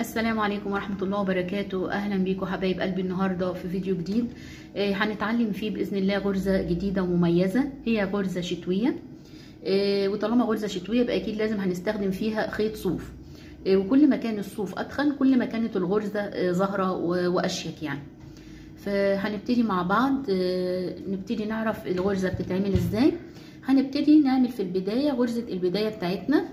السلام عليكم ورحمة الله وبركاته. أهلا بيكم حبايب قلبي. النهاردة في فيديو جديد هنتعلم فيه بإذن الله غرزة جديدة ومميزة، هي غرزة شتوية. وطالما غرزة شتوية يبقى أكيد لازم هنستخدم فيها خيط صوف، وكل ما كان الصوف أتخن كل ما كانت الغرزة ظاهرة وأشيك يعني. فهنبتدي مع بعض، نبتدي نعرف الغرزة بتتعمل ازاي. هنبتدي نعمل في البداية غرزة البداية بتاعتنا.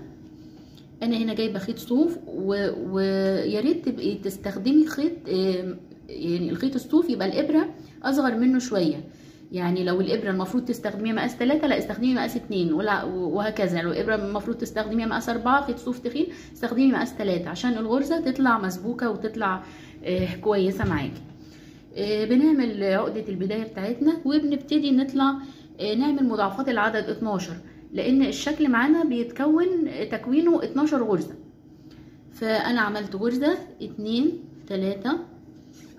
انا هنا جايبه خيط صوف، ويا ريت تبقي تستخدمي خيط، يعني الخيط الصوف يبقى الابره اصغر منه شوية. يعني لو الابره المفروض تستخدميها مقاس 3 لا استخدمي مقاس 2 ولا وهكذا. لو الابره المفروض تستخدميها مقاس 4 خيط صوف تخين استخدمي مقاس 3 عشان الغرزه تطلع مسبوكه وتطلع كويسة معاكي. بنعمل عقده البداية بتاعتنا وبنبتدي نطلع نعمل مضاعفات العدد 12، لان الشكل معانا بيتكون تكوينه 12 غرزة. فانا عملت غرزة 2 3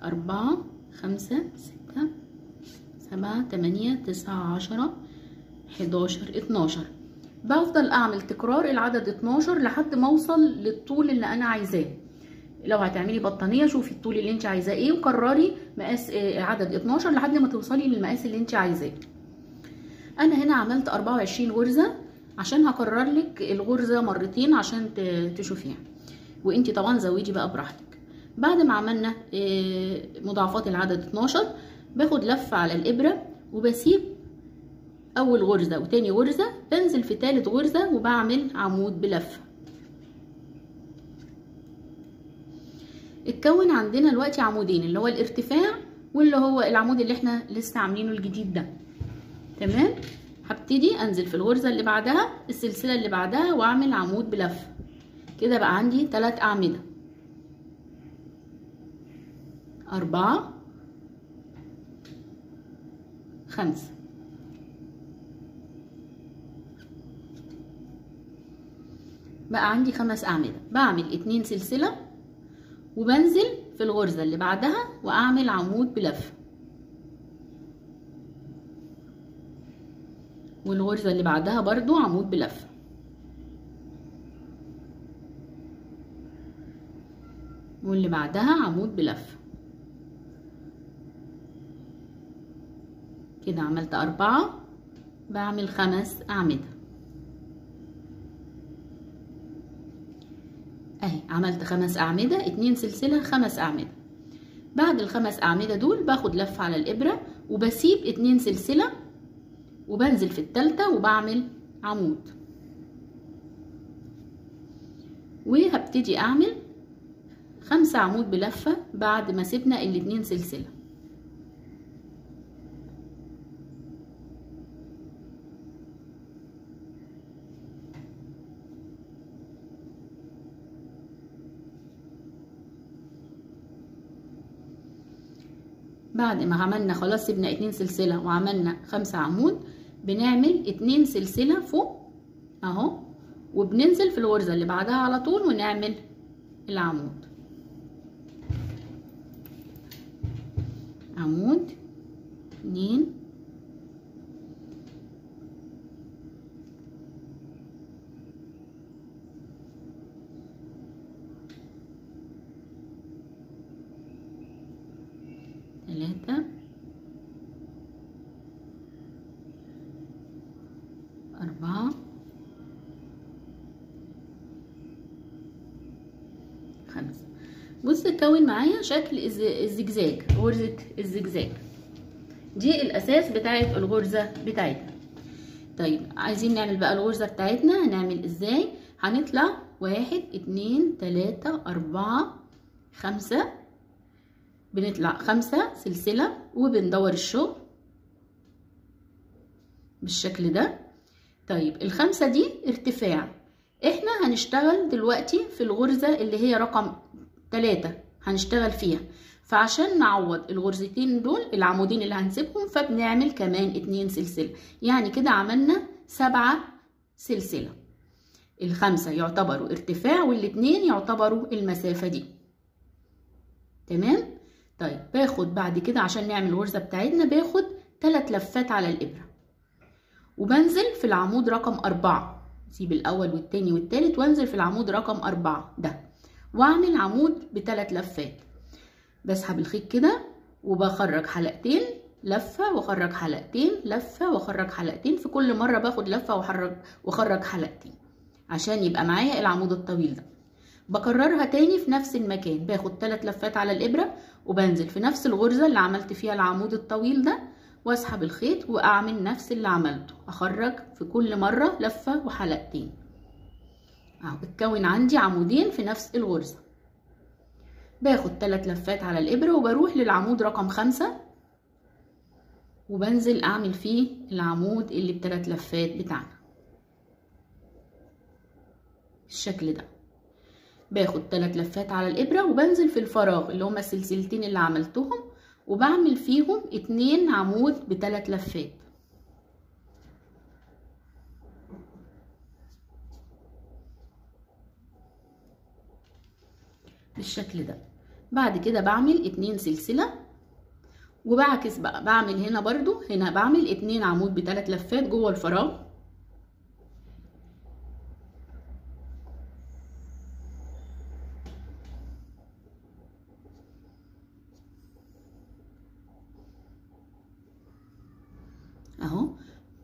4 5 6 7 8 9 10 11 12. بفضل اعمل تكرار العدد 12 لحد ما اوصل للطول اللي انا عايزاه. لو هتعملي بطانية شوفي الطول اللي انت عايزاه ايه وكرري مقاس عدد 12 لحد ما توصلي للمقاس اللي انت عايزاه. انا هنا عملت 24 غرزة عشان هكرر لك الغرزة مرتين عشان تشوفيها، وانتي طبعا زودي بقى براحتك. بعد ما عملنا مضاعفات العدد 12 باخد لفة على الابرة وبسيب اول غرزة وتاني غرزة، بنزل في تالت غرزة وبعمل عمود بلفة. اتكون عندنا دلوقتي عمودين، اللي هو الارتفاع واللي هو العمود اللي احنا لسه عاملينه الجديد ده. تمام. هبتدي انزل في الغرزه اللي بعدها السلسلة اللي بعدها واعمل عمود بلفه. كده بقى عندي 3 اعمدة، 4 5. بقى عندي 5 اعمدة. بعمل 2 سلسلة وبنزل في الغرزه اللي بعدها واعمل عمود بلفه، والغرزة اللي بعدها برضو عمود بلفة. واللي بعدها عمود بلفة. كده عملت 4، بعمل 5 أعمدة اهي. عملت 5 أعمدة، 2 سلسلة، 5 أعمدة. بعد ال5 أعمدة دول باخد لفة على الإبرة وبسيب 2 سلسلة وبنزل في التالتة وبعمل عمود، وهبتدي اعمل 5 عمود بلفة بعد ما سيبنا ال2 سلسلة. بعد ما عملنا خلاص سيبنا 2 سلسلة وعملنا 5 عمود، بنعمل 2 سلسلة فوق اهو، وبننزل في الغرزة اللي بعدها على طول ونعمل العمود. عمود 2 3 4 5. بص اتكون معايا شكل الزجزاج، غرزة الزجزاج دي الاساس بتاعت الغرزة بتاعتنا. طيب عايزين نعمل بقى الغرزة بتاعتنا، هنعمل ازاي؟ هنطلع 1 2 3 4 5، بنطلع 5 سلسلة وبندور الشغل بالشكل ده. طيب ال5 دي ارتفاع، احنا هنشتغل دلوقتي في الغرزة اللي هي رقم 3 هنشتغل فيها، فعشان نعوض الغرزتين دول العمودين اللي هنسيبهم فبنعمل كمان 2 سلسلة، يعني كده عملنا 7 سلسلة. ال5 يعتبروا ارتفاع وال2 يعتبروا المسافة دي. تمام. طيب باخد بعد كده عشان نعمل الغرزة بتاعتنا باخد 3 لفات على الإبرة وبنزل في العمود رقم 4، سيب الأول والتاني والتالت وانزل في العمود رقم 4 ده، واعمل عمود بثلاث لفات. بسحب الخيط كده وبخرج حلقتين لفة واخرج حلقتين لفة واخرج حلقتين، في كل مرة باخد لفة واخرج حلقتين عشان يبقى معايا العمود الطويل ده. بكررها تاني في نفس المكان، باخد 3 لفات على الإبرة وبنزل في نفس الغرزة اللي عملت فيها العمود الطويل ده واسحب الخيط واعمل نفس اللي عملته، اخرج في كل مرة لفة وحلقتين. اهو اتكون عندي عمودين في نفس الغرزة. باخد 3 لفات على الإبرة وبروح للعمود رقم 5 وبنزل اعمل فيه العمود اللي بثلاث لفات بتاعنا بالشكل ده. باخد 3 لفات على الإبرة وبنزل في الفراغ اللي هما السلسلتين اللي عملتهم وبعمل فيهم 2 عمود بثلاث لفات. بالشكل ده. بعد كده بعمل 2 سلسلة وبعكس بقى، بعمل هنا برضو، هنا بعمل 2 عمود بثلاث لفات جوه الفراغ. اهو.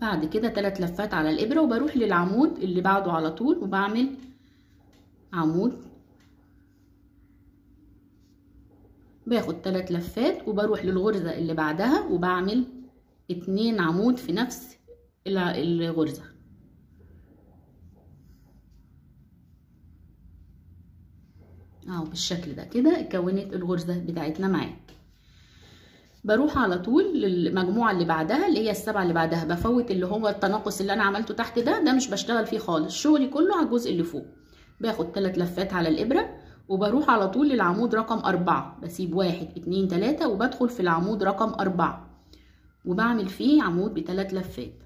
بعد كده 3 لفات على الإبرة وبروح للعمود اللي بعده على طول وبعمل عمود. باخد 3 لفات وبروح للغرزة اللي بعدها وبعمل 2 عمود في نفس الغرزة. اهو بالشكل ده كده اتكونت الغرزة بتاعتنا معايا. بروح على طول للمجموعة اللي بعدها اللي هي 7 اللي بعدها، بفوت اللي هو التناقص اللي انا عملته تحت ده مش بشتغل فيه خالص، شغلي كله على الجزء اللي فوق. باخد 3 لفات على الإبرة وبروح على طول للعمود رقم 4، بسيب 1 2 3 وبدخل في العمود رقم 4 وبعمل فيه عمود بثلاث لفات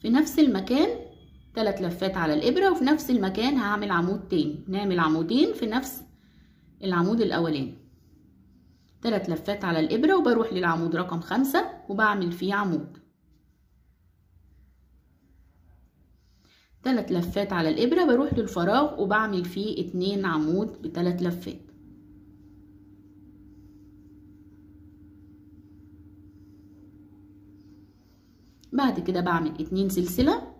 في نفس المكان. 3 لفات على الإبرة وفي نفس المكان هعمل عمود تاني، نعمل عمودين في نفس العمود الأولاني. 3 لفات على الإبرة وبروح للعمود رقم 5 وبعمل فيه عمود. 3 لفات على الإبرة بروح للفراغ وبعمل فيه 2 عمود بثلاث لفات. بعد كده بعمل 2 سلسلة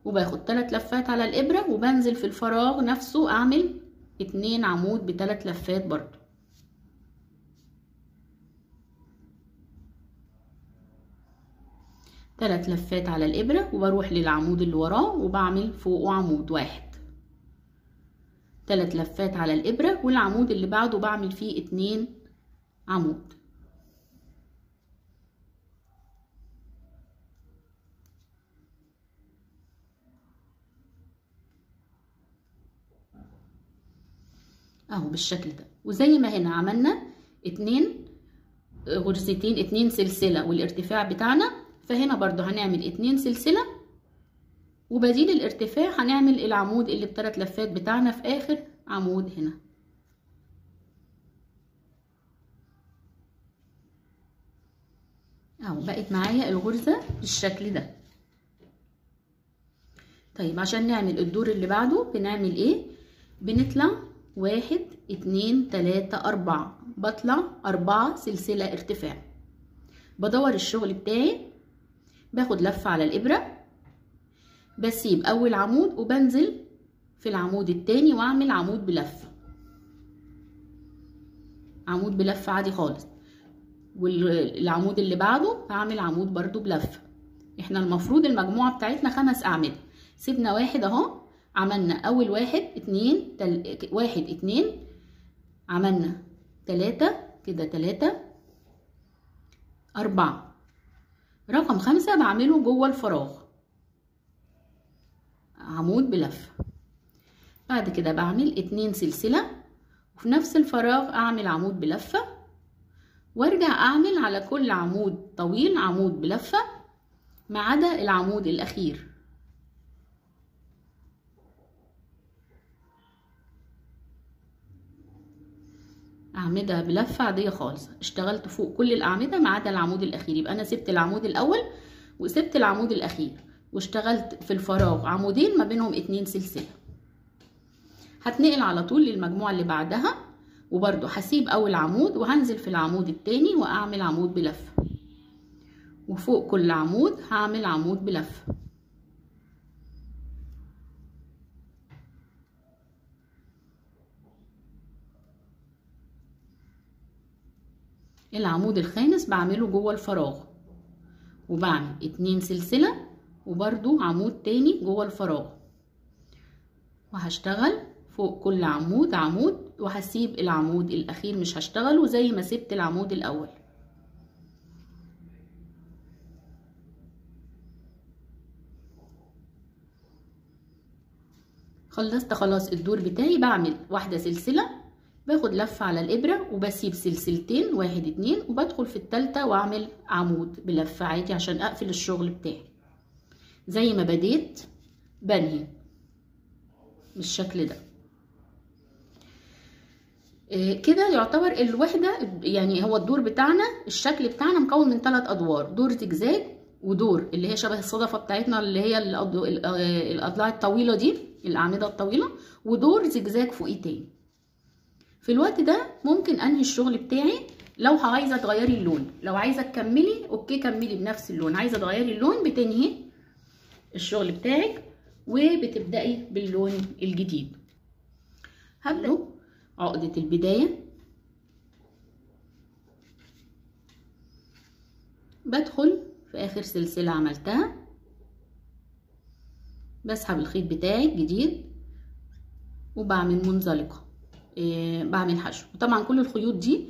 وباخد 3 لفات على الإبرة وبنزل في الفراغ نفسه أعمل 2 عمود بثلاث لفات برضو. تلات لفات على الإبرة وبروح للعمود اللي وراه وبعمل فوقه عمود واحد. 3 لفات على الإبرة والعمود اللي بعده بعمل فيه 2 عمود. اهو بالشكل ده. وزي ما هنا عملنا 2 غرزتين 2 سلسلة والارتفاع بتاعنا، فهنا برضو هنعمل 2 سلسلة وبديل الارتفاع هنعمل العمود اللي بثلاث لفات بتاعنا في اخر عمود هنا. اهو بقت معايا الغرزة بالشكل ده. طيب عشان نعمل الدور اللي بعده بنعمل ايه؟ بنطلع 1 2 3 4، بطلع 4 سلسلة ارتفاع، بدور الشغل بتاعي، باخد لفة على الإبرة، بسيب أول عمود وبنزل في العمود التاني وأعمل عمود بلفة، عمود بلفة عادي خالص، والعمود اللي بعده هعمل عمود برضو بلفة. احنا المفروض المجموعة بتاعتنا 5 أعمدة، سيبنا واحد اهو، عملنا أول 1 2 1 2، عملنا 3 كده، 3 4، رقم 5 بعمله جوه الفراغ عمود بلفة. بعد كده بعمل 2 سلسلة وفي نفس الفراغ اعمل عمود بلفة، وارجع اعمل على كل عمود طويل عمود بلفة ما عدا العمود الاخير. أعمدة بلفة عادية خالص، اشتغلت فوق كل الأعمدة ما عدا العمود الأخير، يبقى أنا سبت العمود الأول وسبت العمود الأخير واشتغلت في الفراغ عمودين ما بينهم 2 سلسلة. هتنقل على طول للمجموعة اللي بعدها، وبرده هسيب اول عمود وهنزل في العمود التاني واعمل عمود بلفة، وفوق كل عمود هعمل عمود بلفة. العمود الخامس بعمله جوه الفراغ، وبعمل 2 سلسلة وبرده عمود تاني جوه الفراغ، وهشتغل فوق كل عمود عمود، وهسيب العمود الاخير مش هشتغله زي ما سبت العمود الاول. خلصت خلاص الدور بتاعي. بعمل واحدة سلسلة، باخد لفة على الإبرة وبسيب سلسلتين، 1 2، وبدخل في التالتة واعمل عمود بلفة عادي عشان اقفل الشغل بتاعي. زي ما بديت بنهي بالشكل ده. كده يعتبر الوحدة، يعني هو الدور بتاعنا الشكل بتاعنا مكون من 3 أدوار، دور زجزاج ودور اللي هي شبه الصدفة بتاعتنا اللي هي الأضلاع الطويلة دي، الأعمدة الطويلة، ودور زجزاج فوقيه تاني. في الوقت ده ممكن انهي الشغل بتاعي. لو عايزه تغيري اللون، لو عايزه تكملي okay كملي بنفس اللون، عايزه تغيري اللون بتنهي الشغل بتاعك وبتبداي باللون الجديد. هبدا عقده البداية، بدخل في اخر سلسلة عملتها، بسحب الخيط بتاعي الجديد وبعمل منزلقه، بعمل حشو. وطبعا كل الخيوط دي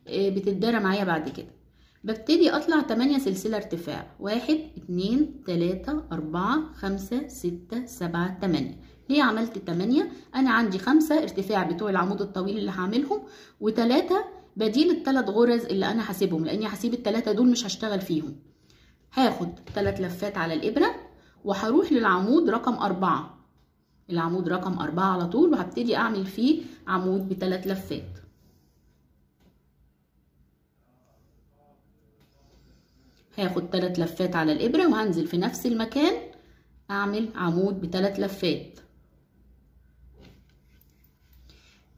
بتتدرى معايا بعد كده. ببتدي اطلع 8 سلسلة ارتفاع، 1 2 3 4 5 6 7 8. ليه عملت 8؟ انا عندي 5 ارتفاع بتوع العمود الطويل اللي هعملهم، و3 بديل الثلاث غرز اللي انا هسيبهم، لاني هسيب الثلاثة دول مش هشتغل فيهم. هاخد 3 لفات على الابره وهروح للعمود رقم 4، العمود رقم 4 على طول، وهبتدي اعمل فيه عمود بثلاث لفات. هاخد 3 لفات على الابره وهنزل في نفس المكان اعمل عمود بثلاث لفات،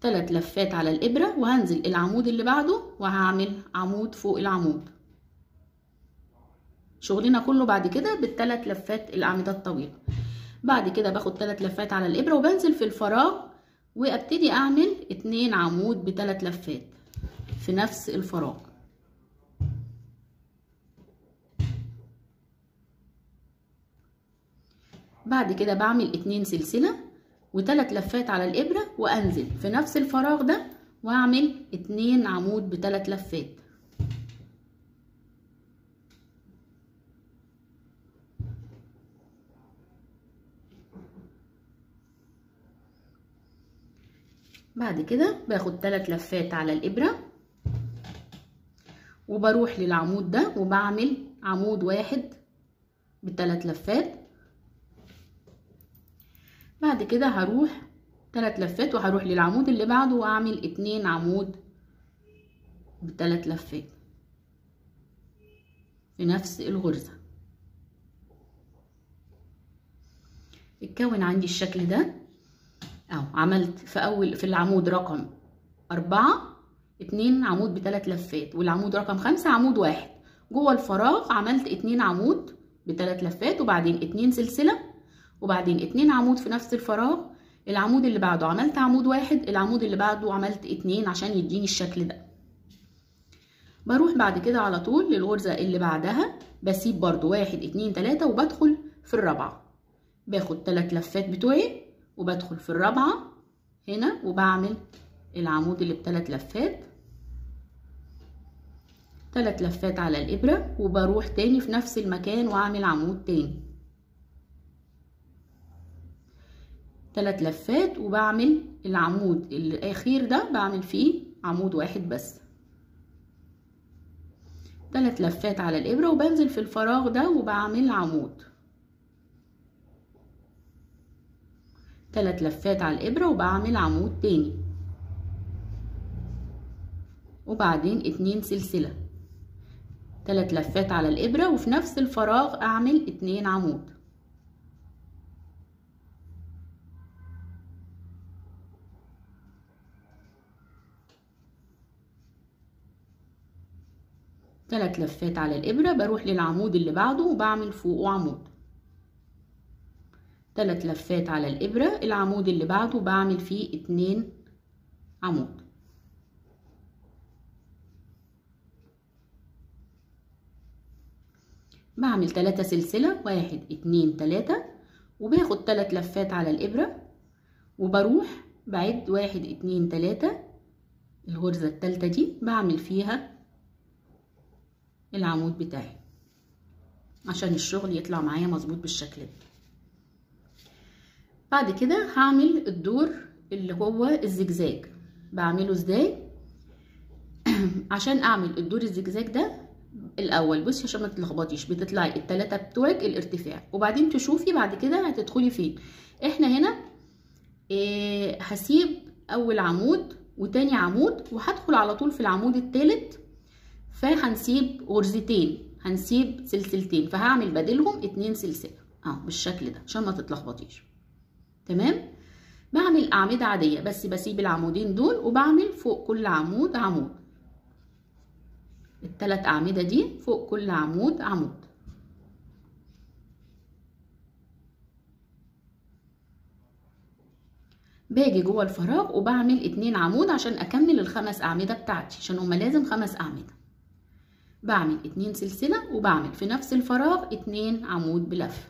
3 لفات على الابره، وهنزل العمود اللي بعده وهعمل عمود فوق العمود. شغلنا كله بعد كده بالثلاث لفات الاعمدة الطويلة. بعد كده باخد 3 لفات على الابره وبنزل في الفراغ وابتدي اعمل 2 عمود بثلاث لفات في نفس الفراغ. بعد كده بعمل 2 سلسلة و3 لفات على الابره وانزل في نفس الفراغ ده واعمل 2 عمود بثلاث لفات. بعد كده باخد 3 لفات على الابره وبروح للعمود ده وبعمل عمود واحد بثلاث لفات. بعد كده هروح 3 لفات وهروح للعمود اللي بعده واعمل 2 عمود بثلاث لفات في نفس الغرزة. اتكون عندي الشكل ده اهو. عملت في اول في العمود رقم 4 2 عمود بثلاث لفات، والعمود رقم 5 عمود واحد جوه الفراغ عملت 2 عمود بثلاث لفات، وبعدين 2 سلسلة، وبعدين 2 عمود في نفس الفراغ. العمود اللي بعده عملت عمود واحد، العمود اللي بعده عملت 2 عشان يديني الشكل ده. بروح بعد كده على طول للغرزة اللي بعدها، بسيب برضو 1 2 3 وبدخل في الرابعة، باخد 3 لفات بتوعي وبدخل في الرابعة هنا وبعمل العمود اللي بثلاث لفات، 3 لفات على الإبرة، وبروح تاني في نفس المكان واعمل عمود تاني 3 لفات، وبعمل العمود الأخير ده بعمل فيه عمود واحد بس، 3 لفات على الإبرة، وبنزل في الفراغ ده وبعمل عمود، 3 لفات على الإبرة وبعمل عمود تاني، وبعدين 2 سلسلة، 3 لفات على الإبرة، وفي نفس الفراغ أعمل 2 عمود. 3 لفات على الابرة، بروح للعمود اللي بعده وبعمل فوقه عمود. 3 لفات على الابرة، العمود اللي بعده بعمل فيه 2 عمود. بعمل 3 سلسلة، 1 2 3، وباخد 3 لفات على الابرة وبروح بعد 1 2 3، الغرزة التالتة دي بعمل فيها العمود بتاعي عشان الشغل يطلع معايا مظبوط بالشكل ده. بعد كده هعمل الدور اللي هو الزجزاج. بعمله ازاي؟ عشان اعمل الدور الزجزاج ده الاول بصي عشان ما تتلخبطيش، بتطلعي التلاتة بتوعك الارتفاع وبعدين تشوفي بعد كده هتدخلي فين. احنا هنا هسيب اول عمود وتاني عمود وهدخل على طول في العمود التالت، فهنسيب غرزتين، هنسيب سلسلتين، فهعمل بدلهم 2 سلسلة اهو بالشكل ده عشان ما تتلخبطيش. تمام. بعمل اعمدة عادية بس بسيب العمودين دول وبعمل فوق كل عمود عمود، التلات اعمدة دي فوق كل عمود عمود. باجي جوه الفراغ وبعمل 2 عمود عشان اكمل ال5 اعمدة بتاعتي، عشان هما لازم 5 اعمدة. بعمل 2 سلسلة وبعمل في نفس الفراغ 2 عمود بلفه،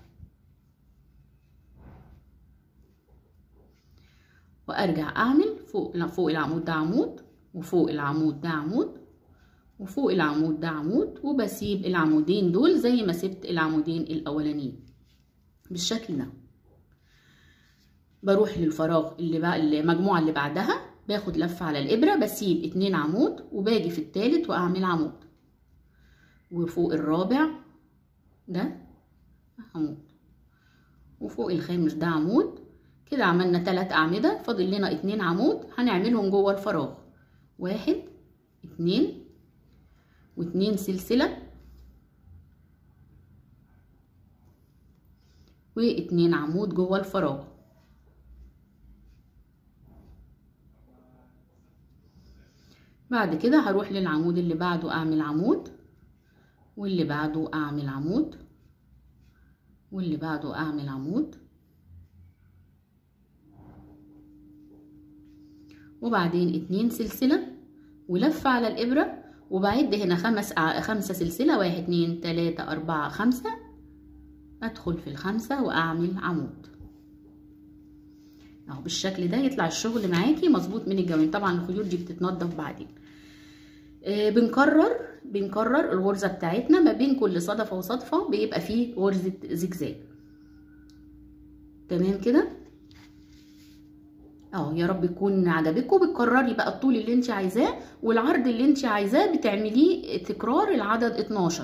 وارجع اعمل فوق العمود ده عمود، وفوق العمود ده عمود، وفوق العمود ده عمود، وبسيب العمودين دول زي ما سبت العمودين الاولانيين بالشكل ده. بروح للفراغ اللي بقى المجموعة اللي بعدها، باخد لفه على الابره، بسيب 2 عمود وباجي في الثالث واعمل عمود، وفوق الرابع ده عمود، وفوق الخامس ده عمود. كده عملنا 3 اعمدة، فاضل لنا 2 عمود هنعملهم جوه الفراغ، 1 2 و2 سلسلة و2 عمود جوه الفراغ. بعد كده هروح للعمود اللي بعده اعمل عمود، واللي بعده اعمل عمود، واللي بعده اعمل عمود، وبعدين 2 سلسلة ولفة على الإبرة، وبعد هنا 5 سلسلة، 1 2 3 4 5، أدخل في ال5 وأعمل عمود أهو بالشكل ده. يطلع الشغل معاكي مظبوط من الجوانب. طبعا الخيوط دي بتتنضف بعدين. بنكرر الغرزة بتاعتنا ما بين كل صدفة وصدفة بيبقى فيه غرزة زجزاج. تمام كده اهو. يا رب يكون عجبكم. بتكرري بقى الطول اللي انت عايزاه والعرض اللي انت عايزاه، بتعمليه تكرار العدد 12،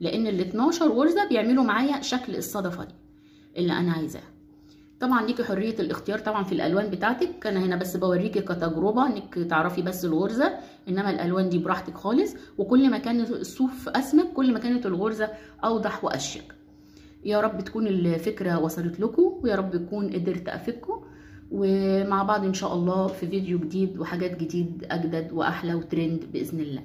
لان ال 12 غرزه بيعملوا معايا شكل الصدفة دي اللي انا عايزاها. طبعا ليكي حرية الاختيار طبعا في الالوان بتاعتك، انا هنا بس بوريكي كتجربة انك تعرفي بس الغرزه، انما الالوان دي براحتك خالص. وكل ما كان الصوف اسمك كل ما كانت الغرزه اوضح واشيك. يا رب تكون الفكرة وصلت لكم، ويا رب تكون قدرت افيدكم، ومع بعض ان شاء الله في فيديو جديد وحاجات جديد اجدد واحلى وترند باذن الله.